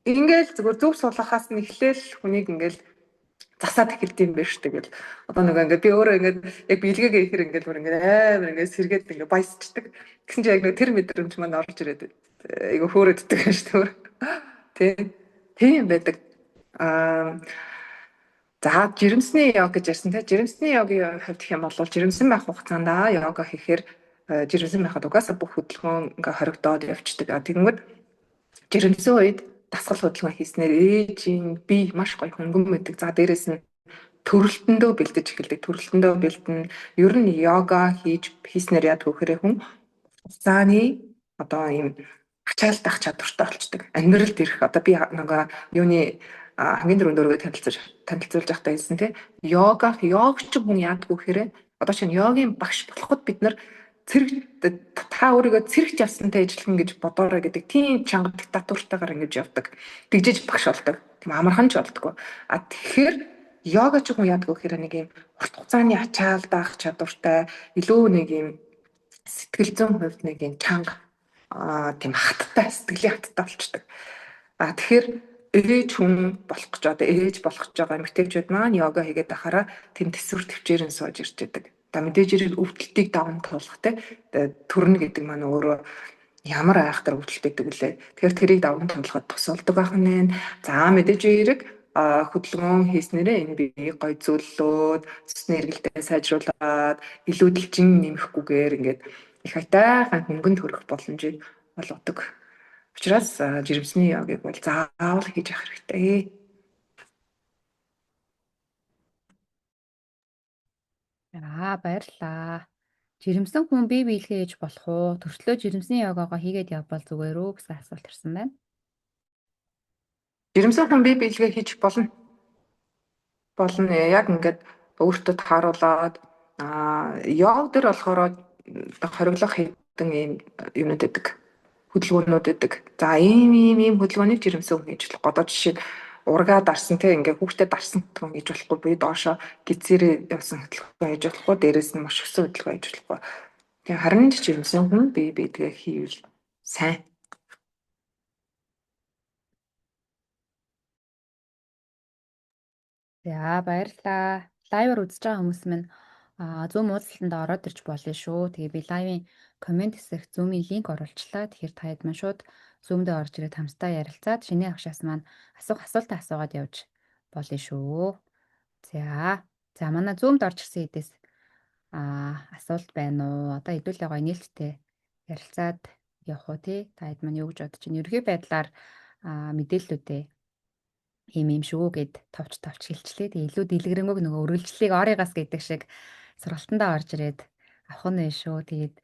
ингээл зүгээр зөв суулгахаас нь эхлээл хүнийг ингээл Засаад эхэлт юм байна шүү дээ гэл. Одоо нөгөө ингээд би өөрөө ингээд яг биелгээгээ ихээр ингээд бүр ингээд амар ингээд сэргээд ингээд баясчдаг. Тэгсэн чинь яг нөгөө тэр мэдрэмж маань орж ирээд айгу хөөрөддөг юм шүү дээ. Тэ. Тийм байдаг. Аа, за жирэмсний йог гэж ярьсан те. Жирэмсний йогийн хувьд гэх юм бол жирэмсэн байх хугацаанд йога хийхээр жирэмсэн байхад угаасаа бүх хөдөлгөөн ингээ хоригдоод явцдаг. А тэгэнгүүт жирэмсэн үед дасгал хөдөлгөөн хийснээр ээжийн бие маш гоё хөнгөн байдаг. За дээрэс нь төрөлтөндөө бэлдэж эхэлдэг. Төрөлтөндөө бэлдэн. Ер нь йога хийж хийснээр яадаг вэ гэхээр хүн хугацааны одоо ийм ачаалдах чадвартай болчдөг. Амьдралд ирэх одоо би нөгөө юуны хамгийн түрүүнд өөрийгөө танилцуулж байхдаа хэлсэн тий. Йога йогч хүн яадаг вэ гэхээр одоо чинь йогийн багш болоход бид нар цэрэг та өөрийгөө цэрэгч явсантай ижилхэн гэж бодоорой гэдэг тийм чанга диктатуртайгаар ингэж явдаг. Тэгжиж багш болдог. Тийм амархан ч болдгоо. А тэгэхээр йога ч хүн яадаг вэ гэхээр нэг юм урт хугацааны ачаал даах чадвартай, илүү нэг юм сэтгэл зүйн хувьд нэг юм чанга, тийм хаттай, сэтгэлийн хаттай болчдөг. А тэгэхээр ээж хүн болох гэж одоо ээж болох гэж байгаа эмэгтэйчүүд маань йога хийгээд байхаараа тийм төсвөр төвчээрэн сууж ирж байдаг. За мэдээж хэрэг өвдөлтийг даван туулах те төрнө гэдэг маань өөрөө ямар айхтар өвдөлт гэдэг үлээ. Тэгэхээр тэрийг даван туулахад тусалдаг байх нэ. За мэдээж хэрэг хөдөлгөөн хийснээрээ энэ биеийг гой зөөллөөд, цусны эргэлтээ сайжруулад, илүү дэлжин нэмэхгүйгээр ингээд их айтайхан хөнгөн төрөх боломжийг олгодог. Учраас жирэмсний йогийг бол заавал хийж явах хэрэгтэй. Аа, баярлалаа. Жирэмсэн хүн бие биелгээ хийж болох уу? Төртлөө жирэмсний йогагаа хийгээд явбал зүгээр үү гэсэн асуулт ирсэн байна. Жирэмсэн хүн бие биелгээ хийж болно. Болно. Яг ингээд өөртөө тааруулаад, йог дээр болохоор хориглох хэдэн ийм юмнууд байдаг. Хөдөлгөөнүүд байдаг. За ийм ийм ийм хөдөлгөөнийг жирэмсэн хүн хийж болохгүй. Одоо жишээ нь ургаа дарсан те ингээ хүүхдээ дарсан хөдөлгөөн хийж болохгүй. Би доошо гизээрээ явсан хөдөлгөөн хийж болохгүй. Дээрээс нь маш өссөн хөдөлгөөн хийж болохгүй. Тэгээ харин ч жирэмсэн хүн бие биедгээ хийвэл сайн. За баярлалаа. Лайваар үзэж байгаа хүмүүс минь Zoom уулзалтанд ороод ирж болно шүү. Тэгээ би лайвын коммент хэсэгт Zoom-ийн линк оруулчлаа. Тэгэхээр та хэд маань шууд Zoom дээр орж ирээд хамтдаа ярилцаад шинэ агшаас маань асуух асуултаа асуугаад явж болно шүү. За. За манай Zoom-д орж ирсэн хэдээс асуулт байна уу? Одоо хэдүүлээ гоё нээлттэй ярилцаад явах уу тий? Та хэд маань юу гэж бодож байна? Ерөнхий байдлаар мэдээллүүдээ ийм юм шүү гэд товч товч хэлчлээ. Тэгээ илүү дэлгэрэнгүй нөгөө үргэлжлэлийг орыгаас гэдэг шиг сургалтандаа орж ирээд авах нь шүү. Тэгээд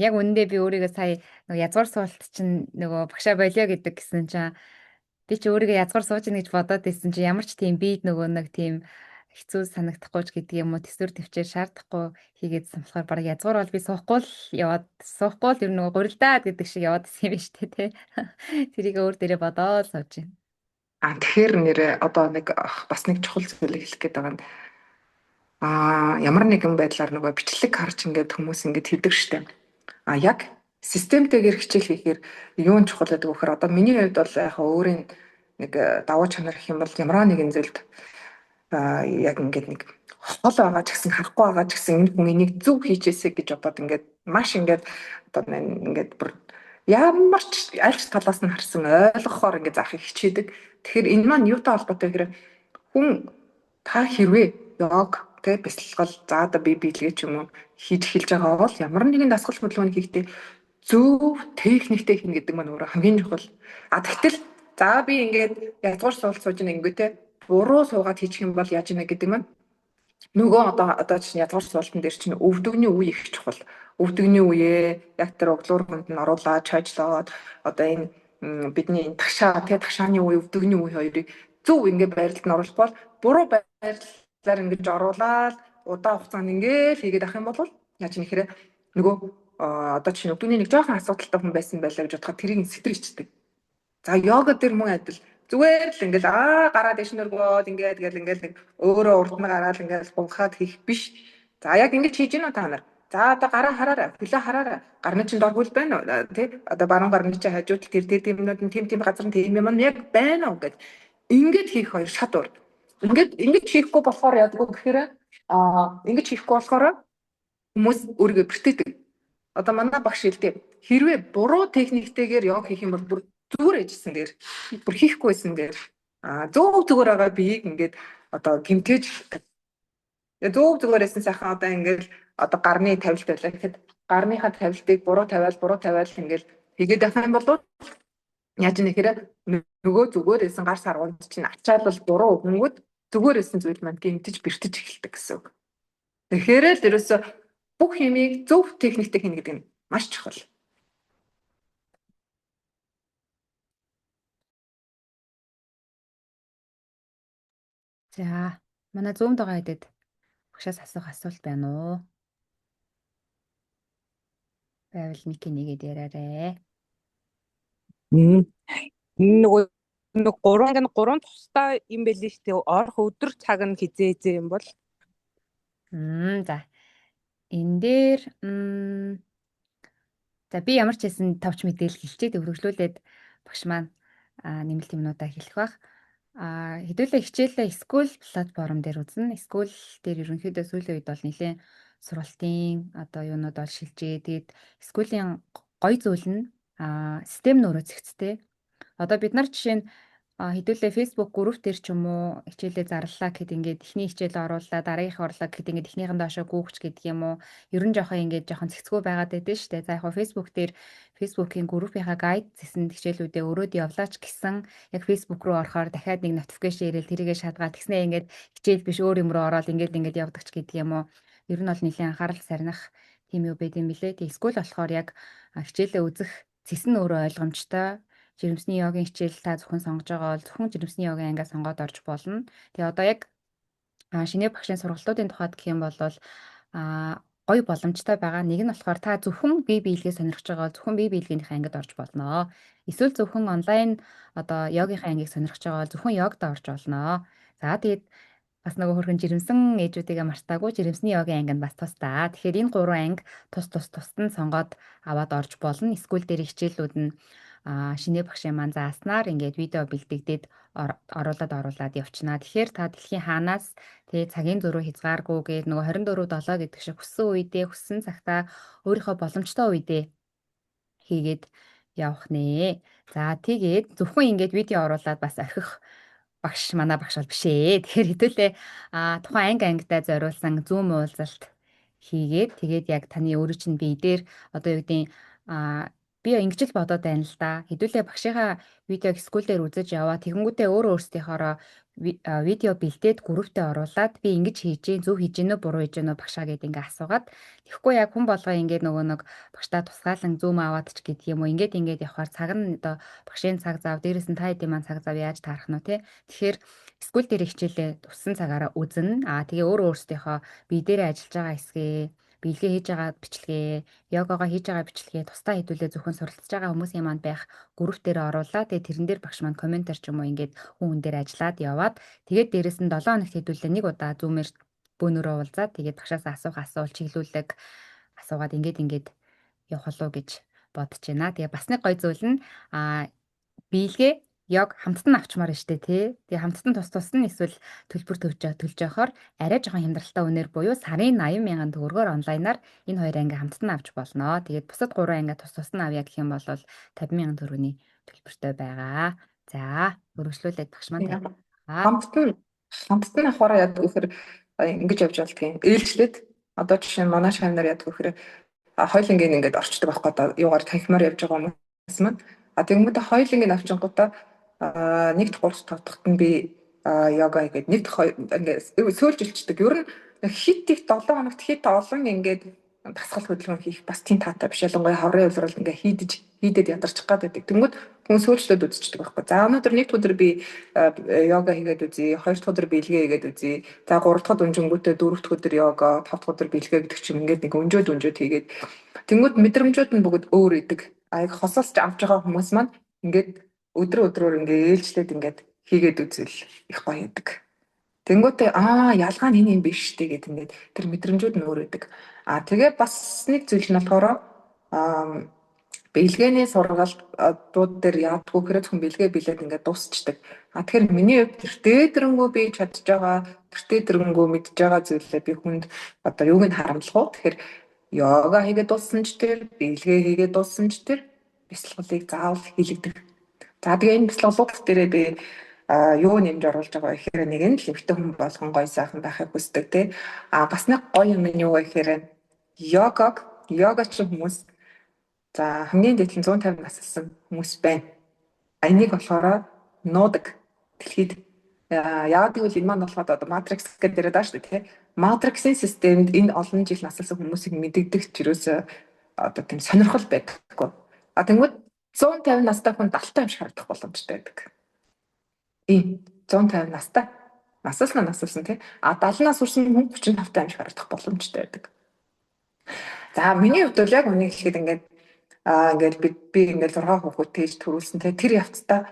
яг үнэндээ би өөрийгөө сая нөгөө язгуур суулт чинь нөгөө багшаа болио гэдэг гэсэн чинь би чи өөрийгөө язгуур сууж ийн гэж бодоод исэн чинь ямар ч тийм бид нөгөө нэг тийм хэцүү санагдахгүй ч гэдэг юм уу, төсвөр төвчээр шаардахгүй хийгээдсэн болохоор бараг язгуур бол би суухгүй л яваад, суухгүй л ер нь нөгөө гурилдаад гэдэг шиг яваад исэн юм байна шүү дээ, тий. Тэрийг өөр дээрээ бодоол сууж байна. Тэгэхээр нэрээ одоо нэг бас нэг чухал зүйлийг хэлэх гээд байгаа нь ямар нэгэн байдлаар нөгөө бичлэг харж ингээд хүмүүс ингээд хийдэг штэ. Яг системтэйгээр хичээл хийхээр юу нь чухал гэдэг вэ гэхээр одоо миний хувьд бол яг өөрийн нэг давуу чанар гэх юм бол ямар нэгэн зүйлд яг ингээд нэг хол байгаа ч гэсэн харахгүй байгаа ч гэсэн энэ хүн энийг зөв хийжээсэй гэж бодоод ингээд маш ингээд одоо ингээд бүр ямар ч аль ч талаас нь харсан ойлгохоор ингээд заахыг хичээдэг. Тэгэхээр энэ маань юутай холбоотой гэхээр хүн та хэрвээ йог тэ бясалгал за одоо бие биелгээ ч юм уу хийж эхэлж байгаа бол ямар нэгэн дасгал хөдөлгөөний хийхдээ зөв техниктэй хийнэ гэдэг маань өөрөө хамгийн чухал. Тэгтэл за би ингээд язгуур суулт сууж ийн ингэвтэй буруу суугаад хийчих юм бол яаж ийнэ гэдэг маань нөгөө одоо чинь язгуур суултан дээр чинь өвдөгний үе их чухал. Өвдөгний үеэ яг тэр углуур хүнд нь оруулаад чойжлоод одоо энэ бидний энэ тагшаа тэ тагшааны үе өвдөгний үе хоёрыг зөв ингээ байрлалд нь оруулах бол буруу байрлалаар ингэж оруулаад удаан хугацаанд ингээл хийгээд авах юм бол яаж юм гэхээр нөгөө одоо чинь өвдөгний нэг жоохон асуудалтай хүн байсан байлаа гэж бодоход тэрийг сэтрэ ичдэг. За йога дээр мөн адил зүгээр л ингээл гараа дэш нөргөөд ингээд гэл ингээл нэг өөрөө урд нь гараал ингээл гунхаад хийх биш. За яг ингэж хийж гинөө та нар. За одоо гараа хараарай, хөлөө хараарай. Гарны чинь дор хөл байна уу? Тэ? Одоо баруун гарны чинь хажууд тэр тэр юмнууд нь тим тим газар нь тийм юм яг байна уу гэд. Ингээд хийх хоёр шат урд. Ингээд ингэж хийхгүй болохоор яадаг гэхээр ингэж хийхгүй болохоор хүмүүс өөрийгөө бэртээдэг. Одоо манай багш хэлдэг, хэрвээ буруу техниктэйгээр йог хийх юм бол бүр зүгээр ээжсэн дээр бүр хийхгүйсэн дээр зөв зүгээр байгаа биеийг ингээд одоо гэмтээж, зөв зүгээр байсан сайхан одоо ингээд одоо гарны тавилт байлаа гэхэд гарныхаа тавилтыг буруу тавиал ингээд хийгээд байх юм бол яаж нэхэр нөгөө зүгээр байсан гар саргуунд чинь ачаалал буруу өгөнгүүд зүгээр байсан зүйл маань гэмтэж бэртэж эхэлдэг гэсэн үг. Тэгэхээр л ерөөсө бүх юмыг зөв техниктэй хийнэ гэдэг нь маш чухал. За, манай Zoom-д байгаа хэдэд багшаас асуух асуулт байна уу? Байвал мик нэгээд яриарай. Нөгөө нэг гурван гэн гурван тусдаа юм байл шүү дээ. Орох өдөр цаг нь хизээ хизээ юм бол. За. Энэ дээр за би ямар ч хэлсэн товч мэдээлэл хэлчихээ үргэлжлүүлээд багш маань нэмэлт юмнуудаа хэлэх бах. Хэдүүлээ хичээлээ School платформ дээр үзнэ. School дээр ерөнхийдөө сүүлийн үед бол нэлээд сургалтын одоо юунууд бол шилжээ. Тэгээд School-ийн гоё зүйл нь систем нь өөрөө зэгцтэй. Одоо бид нар жишээ нь хэдүүлээ Facebook group дээр ч юм уу хичээлээ зарлалаа гэхэд ингээд эхний хичээл орууллаа, дараагийнх орлоо гэхэд ингээд эхнийхэн доошоо гүүгч гэдэг юм уу. Ер нь жоохон ингээд жоохон цэгцгүй байгаад байдэн шүү дээ. За яг хоо Facebook дээр Facebook-ийн группийнхаа гайд зэсэн хичээлүүдээ өрөөд явлаач гэсэн яг Facebook руу орохоор дахиад нэг notification ирээл тэрийгэ шалгаад тэгснээ ингээд хичээл биш өөр юм руу ороод ингээд ингээд явдаг ч гэдэг юм уу. Ер нь бол нэлээд анхаарал сарних тийм юу байд юм билэ. Тэг эсвэл болохоор яг хичээлээ үзэх цэс нь өөрөө ойлгомжтой. Жирэмсний йогийн хичээл та зөвхөн сонгож байгаа бол зөвхөн жирэмсний йогийн ангиа сонгоод орж болно. Тэгээ одоо яг шинэ багшийн сургалтуудын тухайд гэх юм бол гоё боломжтой байгаа. Нэг нь болохоор та зөвхөн бие биелгээ сонирхож байгаа бол зөвхөн бие биелгийнхээ ангид орж болно. Эсвэл зөвхөн онлайн одоо йогийнхаа ангийг сонирхож байгаа бол зөвхөн йогд орж болно. За тэгээд бас нөгөө хөрхөн жирэмсэн ээжүүдийгээ мартаагүй жирэмсний йогийн анги нь бас тус та. Тэгэхээр энэ гурван анги тус тус тусад нь сонгоод аваад орж болно. Эсвэл дээр хичээлүүд нь шинэ багшийн маань зааснаар ингээд видео бэлтгэдэг оруулаад явчихнаа. Тэгэхээр та дэлхийн хаанаас тэгээ цагийн зөрүү хязгааргүйгээр нөгөө 24/7 гэдэг шиг хүссэн үедээ хүссэн цагтаа өөрийнхөө боломжтой үедээ хийгээд явах нэ. За тэгээд зөвхөн ингээд видео оруулаад бас орхих багш манай багш бол биш ээ. Тэгэхээр хэдүүлээ тухайн анги ангидаа зориулсан Zoom уулзалт хийгээд тэгээд яг таны өөрөө чинь бие дээр одоо юу гэдгийг би ингэж л бодоод байна л да. Хэдүүлээ багшийнхаа видеог School дээр үзэж яваа. Тэгэнгүүтээ өөрөө өөрсдийнхоороо видео бэлдээд групптэй оруулаад би ингэж хийж гин зөв хийж гинөө буруу хийж гинөө багшаа гэд ингээ асуугаад тэгэхгүй яг хүн болгоо ингээд нөгөө нэг багшдаа тусгаалan Zoom аваад ч гэдэг юм уу ингээд ингээд явахаар цаг нь одоо багшийн цаг зав дээрээс нь та хэдийн маань цаг зав яаж таарах нь те. Тэгэхээр School дээр хичээлээ туссан цагаараа үзнэ. Тэгээ өөрөө өөрсдийнхөө бие дээрээ ажиллаж байгаа хэсгээ биелгээ хийж байгаа бичлэгээ, йогагаа хийж байгаа бичлэгээ тусдаа хэдүүлээ зөвхөн суралцж байгаа хүмүүсийн манд байх групп дээр оруулаад тэгээ тэрэн дээр багш маань комментар ч юм уу ингээд хүн хүн дээр ажиллаад яваад тэгээд дээрэс нь 7 хоногт хэдүүлээ нэг удаа Zoom-ээр бөөнөрөө уулзаад тэгээд багшаас асуух асуулт чиглүүлэг асуугаад ингээд ингээд явах болов гэж бодож байна. Тэгээ бас нэг гоё зүйл нь биелгээ йог хамтд нь авчмаар штэ тий. Тэгээ хамтд нь тус тус нь эсвэл төлбөр төлж явахаар арай жоохон хямдралтай үнээр буюу сарын 80,000 төгрөгөөр онлайнаар энэ хоёр анги хамтд нь авч болно. Тэгээд бусад гурван анги тус тус нь авъя гэх юм бол 50,000 төгрөгийн төлбөртэй байгаа. За, өргөжлүүлээд багш маань Хамтд нь авахаараа яадаг гэхээр ингэж явж болдгийн. Ээлжлээд одоо жишээ нь манай шавнар яадаг гэхээр хоёулангийн ингээд орчдөг байхгүй одоо юугаар танхимаар явж байгаа хүмүүс маань. Тэгэнгүүтээ хоёулангийн авчингуудаа нэгд 3 5 дахьт нь би йога хийгээд нэгд ингээд сөүлж илчдэг. Ер нь хит их 7 хоногт хит олон ингээд дасгал хөдөлгөөн хийх бас тийм таатай биш. Ялангуяа хаврын улирал ингээ хийдэд ядарчих гад байдаг. Тэнгүүд хүн сөүлжлөөд үзчихдэг байхгүй. За өнөөдөр нэг өдөр би йога хийгээд үзье, хоёр дахь өдөр бэлгээ хийгээд үзье. За гурав дахь өнжингүүтээ дөрөв дахь өдөр йога, тав дахь өдөр бэлгээ гэдэг чим ингээд нэг өнжөөд хийгээд тэнгүүд мэдрэмжүүд нь бүгд өөр идэг. А яг хосолж авч байгаа хүмүүс маань ингээд өдрөөр ингээ ээлжлээд ингээд хийгээд үзвэл их гоё идэг. Тэнгүүтээ ялгаа нь энэ юм биш үү гэдэг ингээд тэр мэдрэмжүүд нь өөр идэг. Тэгээ бас нэг зүйл нь болохоор Бэлгээний сургалтууд дээр яадгүй гэхээр зөвхөн бэлгээ билээд ингээд дуусчдаг. А тэгэхээр миний хувьд тэртээ тэрнгүү би чадж байгаа, тэртээ тэрнгүү мэдж байгаа зүйлээ би хүнд одоо юуг нь харамлах вэ? Тэгэхээр йога хийгээд дууссан ч тэр, бэлгээ хийгээд дууссан ч тэр бясалгалыг заавал хийлэгдэх. За тэгээ энэ бясалгалууд дээрээ би юу нэмж оруулж байгаа вэ гэхээр нэг нь л эмэгтэй хүн болгон гоё сайхан байхыг хүсдэг тий. А бас нэг гоё юм нь юу вэ гэхээр йогаг йогач хүмүүс за хамгийн дээд нь 150 насалсан хүмүүс байна. А энийг болохоор нуудаг дэлхийд. Яагаад гэвэл энэ маань болохоор одоо матрикс гэдэг яриад байгаа шүү дээ тий. Матриксийн системд энэ олон жил насалсан хүмүүсийг мэдэгдэх ч ерөөсөө одоо тийм сонирхол байдаггүй. А тэнгүүд 150 настай хүн 70 юм шиг харагдах боломжтой байдаг. Ийм 150 настай насалсан насалсан тий. А 70 нас хүрсэн хүн 35 юм шиг харагдах боломжтой байдаг. За миний хувьд бол яг үнийг хэлэхэд ингээд ингээд би ингээд 6 хүүхэд тээж төрүүлсэн тий. Тэр явцдаа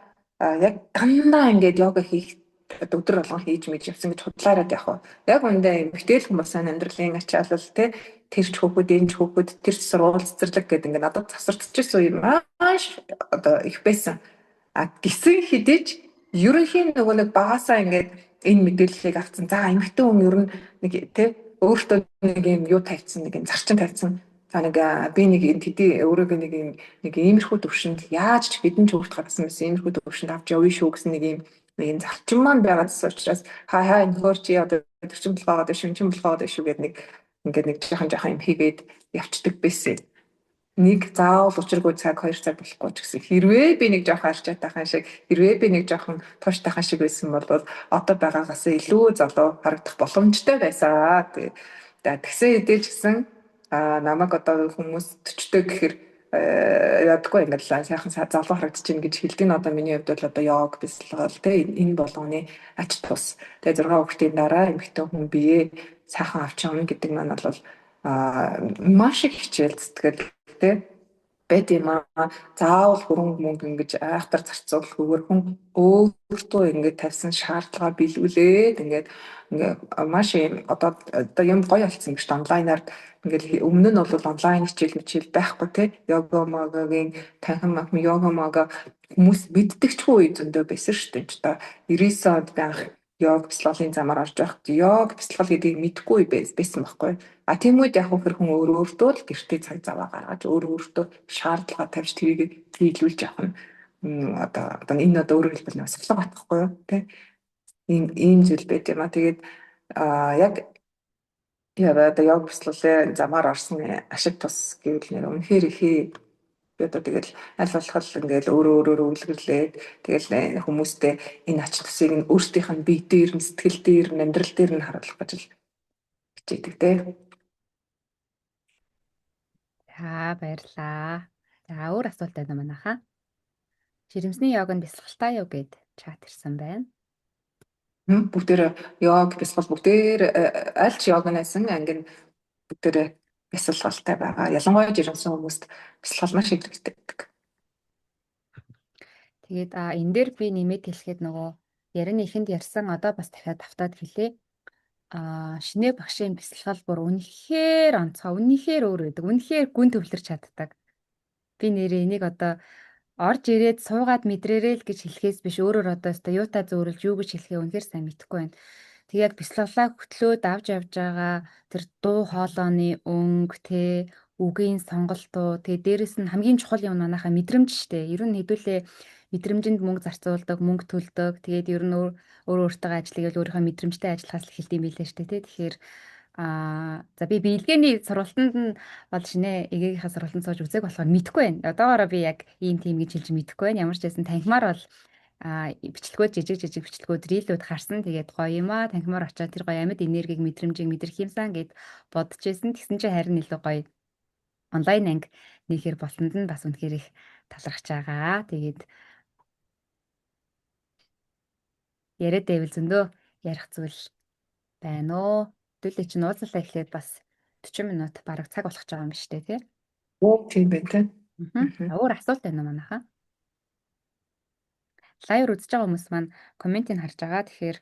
яг дандаа ингээд йога хийх өдөр болгон хийж мэж явсан гэж худлаарад яг. Яг үндэ эмэгтэй л хүмүүс амьдралын ачаалал тий тэр ч хүүхэд энэ ч хүүхэд тэр ч сургууль цэцэрлэг гэдэг ингээд надад завсардчихсан юм маш одоо их байсан. А гисэн хэдий ч ерөнхийн нөгөө нэг багасаа ингээд энэ мэдээллийг авцсан. За эмэгтэй хүн ер нь нэг тий өөртөө нэг юм юу тавьсан, нэг юм зарчим тавьсан. За нэг би нэг энэ тэдий өөрөөгөө нэг юм нэг иймэрхүү төвшөнд яаж ч хэдэн ч хүүхэд гаргасан байсан иймэрхүү төвшөнд авч явъя шүү гэсэн нэг юм нэг юм зарчим маань байгаа гэсэн учраас хаа хаа энэ хөөр чи одоо төрчин болгоод шүнчин болгоод шүү гэд нэг ингээд нэг жоохон жоохон юм хийгээд явцдаг байсан. Нэг заавал учиргүй цаг 2 цаг болохгүй ч гэсэн хэрвээ би нэг жоохон арчаатайхан шиг хэрвээ би нэг жоохон тууштайхан шиг байсан бол одоо байгаагаас илүү залуу харагдах боломжтой байсан. Тэгээ тэгсэн хэдий ч гэсэн намайг одоо хүмүүс 40-тэй гэхээр ядаггүй ингээд сайхан залуу харагдаж байна гэж хэлдэг нь одоо миний хувьд бол одоо йог бясалгал те энэ болгоны ач тус. Тэгээ 6 хүүхдийн дараа эмэгтэй хүн бие сайхан авч явна гэдэг маань бол маш их хичээл зүтгэл те байд юм аа. Заавал хөрөнгө мөнгө ингэж айхтар зарцуулахгүйгээр хүн өөртөө ингэж тавьсан шаардлага биелүүлээд ингээд ингээ маш юм одоо юм гоё болсон гэж онлайнаар ингээл өмнө нь бол онлайн хичээл мичээл байхгүй те йога могагийн танхим махим йога мога хүмүүс мэддэгчгүй үе зөндөө байсан шүү дээ. Одоо 99 онд би анх йог бясалгалын замаар орж байхад йог бясалгал гэдгийг мэдэхгүй байсан байхгүй. А тийм үед яг хөр хүн өөр өөртөө л гэртээ цаг заваа гаргаж өөр өөртөө шаардлага тавьж тэрийг биелүүлж явах нь одоо одоо энэ одоо өөрөөр хэлбэл нэг сахилга батхгүй юу те ийм ийм зүйл байт юм а. Тэгээд яг одоо йог бясалгалын замаар орсон ашиг тус гэвэл нэр үнэхээр ихээ би одоо тэгэл аль болох ингээл өөрөө өөрөөрөө үлгэрлээд тэгэл хүмүүстэй энэ ач тусыг нь өөрсдийнх нь бие дээр нь сэтгэл дээр нь амьдрал дээр нь харуулах гэж л хичээдэг те. За баярлалаа. За өөр асуулт байна уу манайхаа? Жирэмсний йог нь бясалгалтай юу гэд чат ирсэн байна. Бүгдээр йог бясалгал бүгдээр аль ч йог найсан анги нь бүгдээр бясалгалтай байгаа. Ялангуяа жирэмсэн хүмүүст бясалгал маш их хэрэгтэй байдаг. Тэгээд энэ дээр би нэмээд хэлэхэд нөгөө ярианы эхэнд ярьсан одоо бас дахиад давтаад хэлье. Шинэ багшийн бясалгал бүр үнэхээр онцгой, үнэхээр өөр байдаг. Үнэхээр гүн төвлөрч чаддаг. Би нэрээ энийг одоо орж ирээд суугаад мэдрээрэй л гэж хэлэхээс биш өөрөөр одоо өстой юутай зөөрөлж юу гэж хэлэхээ үнэхээр сайн мэдэхгүй байна. Тэг яг бясалгалаа хөтлөөд авч явж байгаа тэр дуу хоолойны өнгө те үгийн сонголтуу тэгээ дээрэс нь хамгийн чухал юм манайхаа мэдрэмж штэ. Ер нь хэдүүлээ мэдрэмжинд мөнгө зарцуулдаг, мөнгө төлдөг. Тэгээд ер нь өөр өөртөө ажиллах л өөрийнхөө мэдрэмжтэй ажиллахаас л эхэлдэг юм билээ штэ тий. Тэгэхээр за би биелгээний сургалтанд нь бол шинэ эгээгийнхаа сургалтанд сууж үзег болохоор мэдэхгүй байна. Одоогоороо би яг ийм тийм гэж хэлж мэдэхгүй байна. Ямар ч байсан танхимаар бол бичлэгүүд жижиг жижиг бичлэгүүд рилүүд харсан. Тэгээд гоё юм аа. Танхимаар очиод тэр гоё амьд энергийг мэдрэмжийг мэдрэх юмсан гэд бодож байсан. Тэгсэн чинь харин илүү гоё онлайн анги нэхэр болсонд нь бас үнэхээр их талархаж байгаа. Тэгээд яриад байвал зөндөө ярих зүйл байна уу? Хэдүүлээ чинь уулзлаа эхлээд бас 40 минут бараг цаг болох гэж байгаа юм биш үү тий? Оо тийм байна тий. Өөр асуулт байна уу манайхаа? Live үзэж байгаа хүмүүс маань комментийг харж байгаа. Тэгэхээр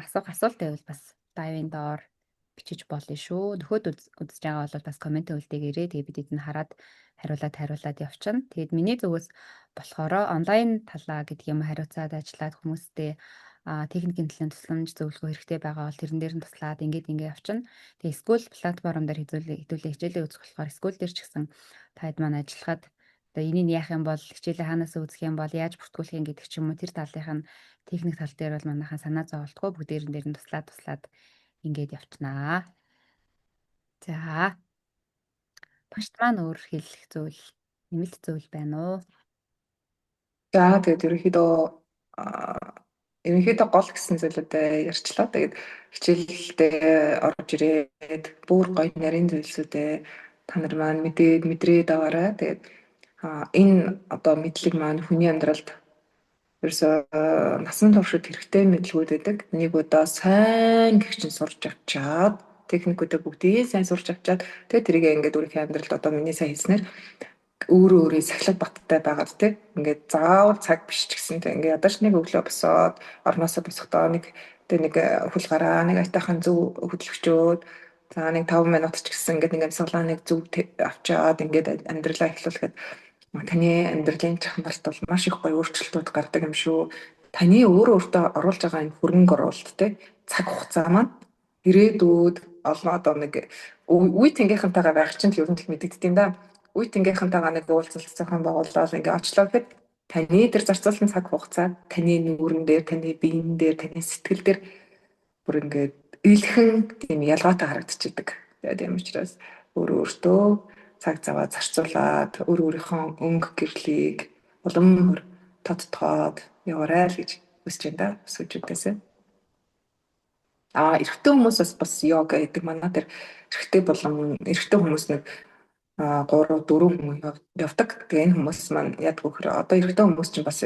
асуух асуулт байвал бас live-ын доор Бичиж болно шүү. Нөхөд үзэж байгаа бол бас comment үлдээгээрэй. Тэгээ бид эдний хараад хариулаад хариулаад явчихна. Тэгээд миний зүгээс болохоор онлайн талаа гэдэг юм хариуцаад ажиллаад хүмүүстэй техникийн төлөв тусламж, зөвлөгөө хэрэгтэй байгаа бол тэрэн дээр нь туслаад ингээд ингээ явчихна. Тэгээ Skool платформ дээр хэдүүлээ хичээлээ үзэх болохоор Skool дээр ч гэсэн та хэд маань ажиллахад одоо энийг яах юм бол, хичээлээ хаанаас үзэх юм бол, яаж бүртгүүлэх юм гэдэг ч юм уу, тэр талынх нь техник тал дээр бол манайхан санаа зоволтгүй бүгдээрэн дээр нь туслаад туслаад ингээд явчихнаа. За, багшд маань өөр хэлэх зүйл, нэмэлт зүйл байна уу? За, тэгээд ерөнхийдөө гол гэсэн зүйлүүдээ ярьчлаа. Тэгээд хичээлдээ орж ирээд бүр гоё нарийн зүйлсүүдээ та нар маань мэдээд, мэдрээд аваарай. Тэгээд энэ одоо мэдлэг маань хүний амьдралд ерөөсөө насан туршид хэрэгтэй мэдлэгүүд байдаг. Нэг удаа сайн гэгчин сурч авчаад, техникүүдээ бүгдийг сайн сурч авчаад, тэгээд тэрийг ингээд өөрийнхөө амьдралд одоо миний сайн хэлснээр өөрөө өөрийн сахилга баттай байгаад, тий, ингээд заавал цаг биш ч гэсэн, тий, ингээд ядаж нэг өглөө босоод, орноосоо босохдоо нэг, тий, нэг хөл гараа нэг аятайхан зөв хөдөлгөчөөд, за нэг 5 минут ч гэсэн ингээд нэг амьсгалаа нэг зөв авчаад ингээд амьдралаа эхлүүлэхэд таны амьдралын чанарт бол маш их гоё өөрчлөлтүүд гардаг юм шүү. Таны өөрөө өөртөө оруулж байгаа энэ хөрөнгө оруулалт, тий, цаг хугацаа маань ирээдүйд олон одоо нэг үе тэнгийнхэнтэйгээ байх чинь л ер нь мэдэгддэг юм да. Үе тэнгийнхэнтэйгээ нэг уулзалт зохион байгуулаад ингээ очлоо гэхэд таны тэр зарцуулсан цаг хугацаа таны нүүрэн дээр, таны биен дээр, таны сэтгэл дээр бүр ингээд илхэн тийм ялгаатай харагдчихэдэг. Тэгээд тийм учраас өөрөө өөртөө цаг заваа зарцуулаад, өөр өөрийнхөө өнгө гэрлийг улам өөр тодтогоод яваарай л гэж хүсэж байна да өсвөжүүдээс. А эрэгтэй хүмүүс бас бас йога гэдэг. Манай тэр эрэгтэй болон эрэгтэй хүмүүс нэг 3 4 хүн явдаг. Тэгээ энэ хүмүүс маань яадаг вэ гэхээр одоо эрэгтэй хүмүүс чинь бас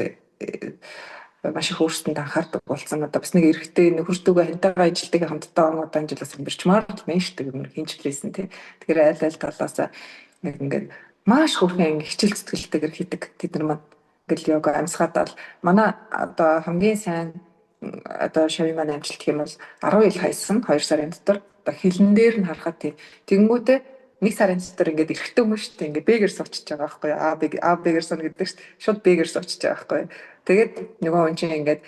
маш их өөрсдөнд анхаардаг болсон. Одоо бас нэг эрэгтэй нөхөртөөгөө хантайгаа ижилдэг хамтдаа он удаан жил бас амьдарчмаар л мэн шүү дээ, хинчлээсэн, тий. Тэгэхээр айл айл талаас нэг ингээд маш хөөрхөн ингээ хичээл зүтгэлтэйгээр хийдэг. Тэд нар маань ингээл йога амьсгаадал манай одоо хамгийн сайн одоо шавь маань амжилт гэх юм бол 10 ил хайсан 2 сарын дотор. Одоо хилэн дээр нь харахад тийм. Тэгэнгүүтээ нэг сарын дотор ингээд эрэгтэй хүмүүс шүү дээ, ингээд бэгэр суучиж байгаа байхгүй юу? А Б А Б-гэр сууна гэдэг шүү дээ. Шууд Б-гэр суучиж байгаа байхгүй юу? Тэгээд нөгөө хүн чинь ингээд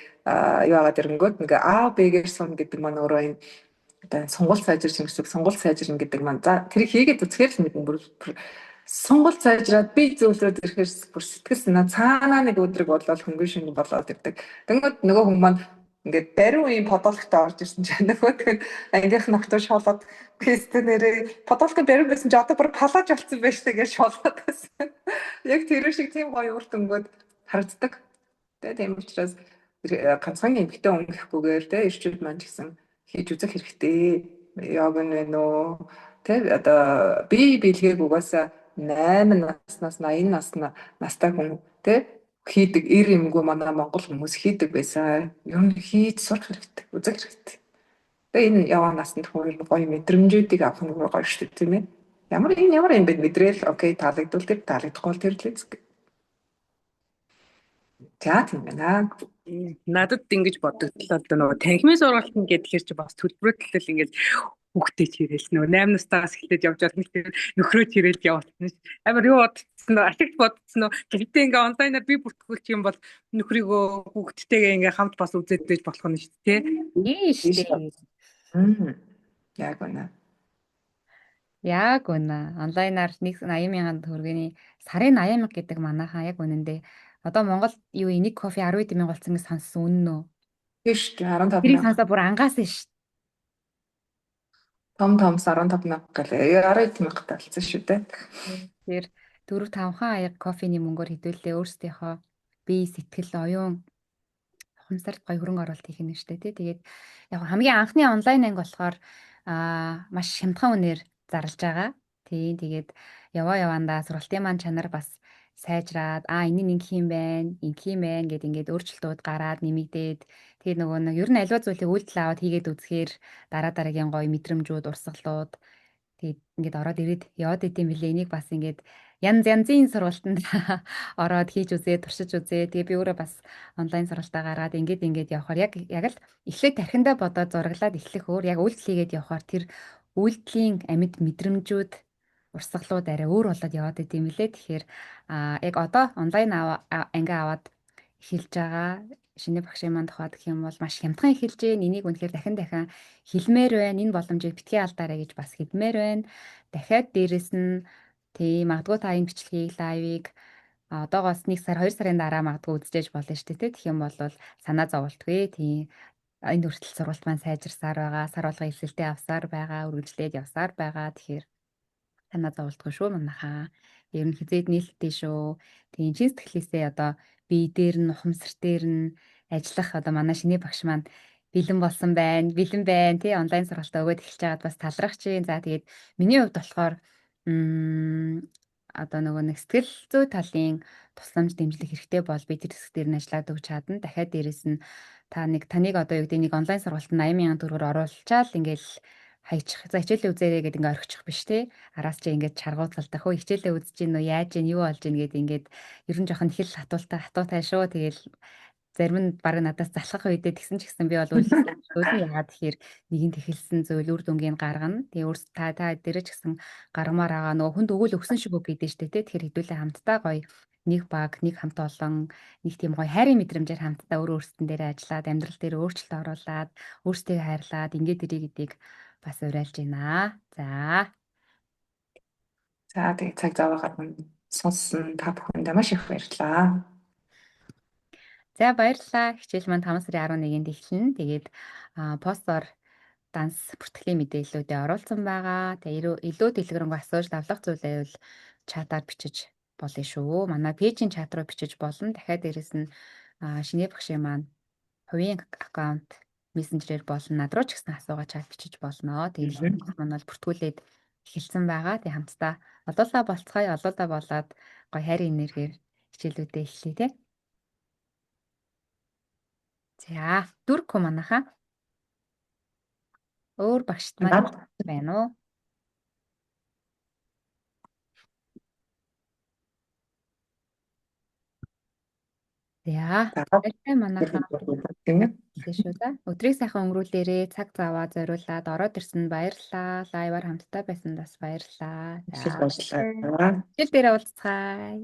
юу агаад ирэнгүүт ингээ А Б-гэр сууна гэдэг маань өөрөө энэ одоо сонгуул сайжирч гэсэн, сонгуул сайжирна гэдэг маань, за тэрийг хийгээд үзэхээр л мэднэ. Бүр сонгуул сайжраад би зөвлөрөөд ирэхээр бүр сэтгэл санаа цаанаа нэг өдрөг болоод хөнгөн шингэн болоод ирдэг. Тэнгүүд нөгөө хүн маань ингээд бариу ийм подолктой орж ирсэн чинь нөгөө тэгэхээр ангийнх ногтоо шоолоод пистэ нэрээ подолк бариу байсан чи одоо бүр палаж болсон байж тээ гэж шоолоод байсан. Яг тэр шиг тийм гоё үр дүнгууд харагддаг. Тэгээ тийм учраас ганцхан эмэгтэй хүн гэхгүйгээр, те, эрчүүд маань ч гэсэн хийж үзэх хэрэгтэй. Йог нь байна уу? Тэ, одоо бие биелгээг угаасаа 8 наснаас 80 насна настай хүн, тэ, хийдэг, эр эмгүй манай монгол хүмүүс хийдэг байсан. Ер нь хийж сурах хэрэгтэй, үзэх хэрэгтэй. Тэгээ энэ яваа насанд хүн гоё мэдрэмжүүдийг авах нь гоё шүү дээ, тийм ээ. Ямар энэ ямар юм бэ мэдрээл, okay, таалагдвал тэр, таалагдахгүй бол тэр л үзэх. За, тийм байна. Надад ингэж бодогдлоо, одоо нөгөө танхимын сургалт нь гэхээр чи бас төлбөрөдлөл ингэж хүүхдээ чирэл нөгөө 8 настаас эхлээд явж байгаа нэг нөхрөө чирэл явуулсан ш. Амар юу бодсон нөө, ашигт бодсон нөө. Гэхдээ ингээ онлайнаар би бүртгүүлчих юм бол нөхрийгөө хүүхдтэйгээ ингээ хамт бас үзээд байж болох нь шүү дээ. Тий шүү дээ. Яг үнэ. Яг үнэ. Онлайнаар нэг 80 мянган төгрөгийн, сарын 80 мянга гэдэг манайхаа яг үнэндээ одоо Монгол юу нэг кофе 10 мянга болсон гэж сонссон, үнэн үү? Тийм шүү дээ, 15 Тэрийг мянга. сонсоо бүр ангаасан шүү. Том том 15 мянга гэлээ. 10 мянгатай болсон шүү дээ. Тэр 4 5хан аяга кофений мөнгөөр хэдүүлээ өөрсдийнхөө бие, сэтгэл, оюун ухамсарт гоё хөрөнгө оруулалт хийх нь шүү дээ, тий. Тэгээд яг хамгийн анхны онлайн анги болохоор маш хямдхан үнээр зарлж байгаа. Тий, тэгээд яваа яваандаа сургалтын маань чанар бас сайжраад, энэ нь ингэх юм байна, ингэх юм байна гэд ингээд өөрчлөлтүүд гараад нэмэгдээд, тэгээд нөгөө нэг ер нь аливаа зүйлийг үйлдэл аваад хийгээд үзэхээр дараа дараагийн гоё мэдрэмжүүд, урсгалууд тэгээд ингээд ороод ирээд яваад идэм билээ. Энийг бас ингээд янз янзын сургалтанд ороод хийж үзээ, туршиж үзээ. Тэгээ би өөрөө бас онлайн сургалтаа гаргаад ингээд ингээд явхаар яг яг л эхлээд тархиндаа бодоод зураглаад эхлэх өөр яг үйлдэл хийгээд явхаар тэр үйлдэлийн амьд мэдрэмжүүд урсгалууд арай өөр болоод яваад идэм билээ. Тэгэхээр яг одоо онлайн анги аваад эхэлж байгаа шинэ багшийн маань тухайд гэх юм бол маш хямдхан эхэлж байна. Энийг үнэхээр дахин дахин хэлмээр байна. Энэ боломжийг битгий алдаарай гэж бас хэлмээр байна. Дахиад дээрэс нь тийм магадгүй та энэ бичлэгийг live ыг одоогоос 1 сар 2 сарын дараа магадгүй үзчихэж болно шүү дээ. Тэгэх юм бол санаа зоволтгүй. Тийм энэ хүртэл сургалт маань сайжирсаар байгаа. Сар болгон элсэлтээ авсаар байгаа, үргэлжлээд явсаар байгаа. Тэгэхээр санаа зоволтгүй шүү манайхаа. Ер нь хизээд нээлттэй шүү. Тийм чин сэтгэлээсээ одоо бие дээр нь ухамсар дээр нь ажиллах одоо манай шинэ багш маань бэлэн болсон байна. Бэлэн байна тий онлайн сургалтаа өгөөд эхэлж байгаад бас талархаж чинь. За тэгээд миний хувьд болохоор одоо нөгөө нэг сэтгэл зүй талын тусламж дэмжлэг хэрэгтэй бол би тэр хэсэг дээр нь ажиллаад өгч чадна. Дахиад дээрэс нь та нэг таныг одоо юу гэдэг нэг онлайн сургалтанд 80,000 төгрөгөөр оруулчаал ингээл хайчих. За хичээлээ үзээрэй гэдэг ингээ орхичих биш те. Араас чи ингээд чаргууцалдах хөө хичээлээ үзэж гин үү яаж гин юу болж гин гэд ингээд ер нь жоохон хэл хатуултай хатуутай шүү. Тэгэл зарим нь баг надаас залхах үедээ тэгсэн ч гэсэн би бол үлэн яагаад тэгэхээр нэгэнт эхэлсэн зүйл үр дүнгийг гаргана. Тэгээ өөрс та та дээрээ ч гэсэн гаргамаар байгаа нөгөө хүнд өгөөл өгсөн шиг үг гэдэг штэ тий. Тэгэхээр хэдүүлээ хамтдаа гоё нэг баг, нэг хамт олон, нэг тийм гоё хайрын мэдрэмжээр хамтдаа өөр өөрсдөн дээрээ ажиллаад, амьдрал дээр өөрчлөлт оруулаад, өөрсдийгөө хайрлаад ингээд ирээ гэдгийг бас уриалж байна. За. За тэгээ цаг зав гарган сонссон та бүхэндээ маш их баярлалаа. За баярлалаа. Хичээл маань 5 сарын 11-нд эхэлнэ. Тэгээд постоор данс бүртгэлийн мэдээллүүдээ оруулсан байгаа. Тэгээ илүү дэлгэрэнгүй асууж давлах зүйл байвал чатаар бичиж болно шүү. Манай page ийн чат руу бичиж болно. Дахиад дээрэс нь шинэ багшийн маань хувийн аккаунт мессенжерээр болно. Над руу ч гэсэн асуугаа чат бичиж болно. Тэгээд маань бол бүртгүүлээд эхэлсэн байгаа. Тэгээ хамтдаа олоолаа болцгоё, олоолаа болоод гоё хайрын энергиэр хичээлүүдээ эхлэе те. За, дүрк үү манайхаа? Өөр багшд маань байна уу? За, баяртай манайхаа. Тийм шүү за. Өдрийг сайхан өнгөрүүлээрэй. Цаг заваа зориулаад ороод ирсэн баярлалаа. Live аар хамтдаа байсан бас баярлалаа. За, баярлалаа. Хичээл дээрээ уулзцгаая.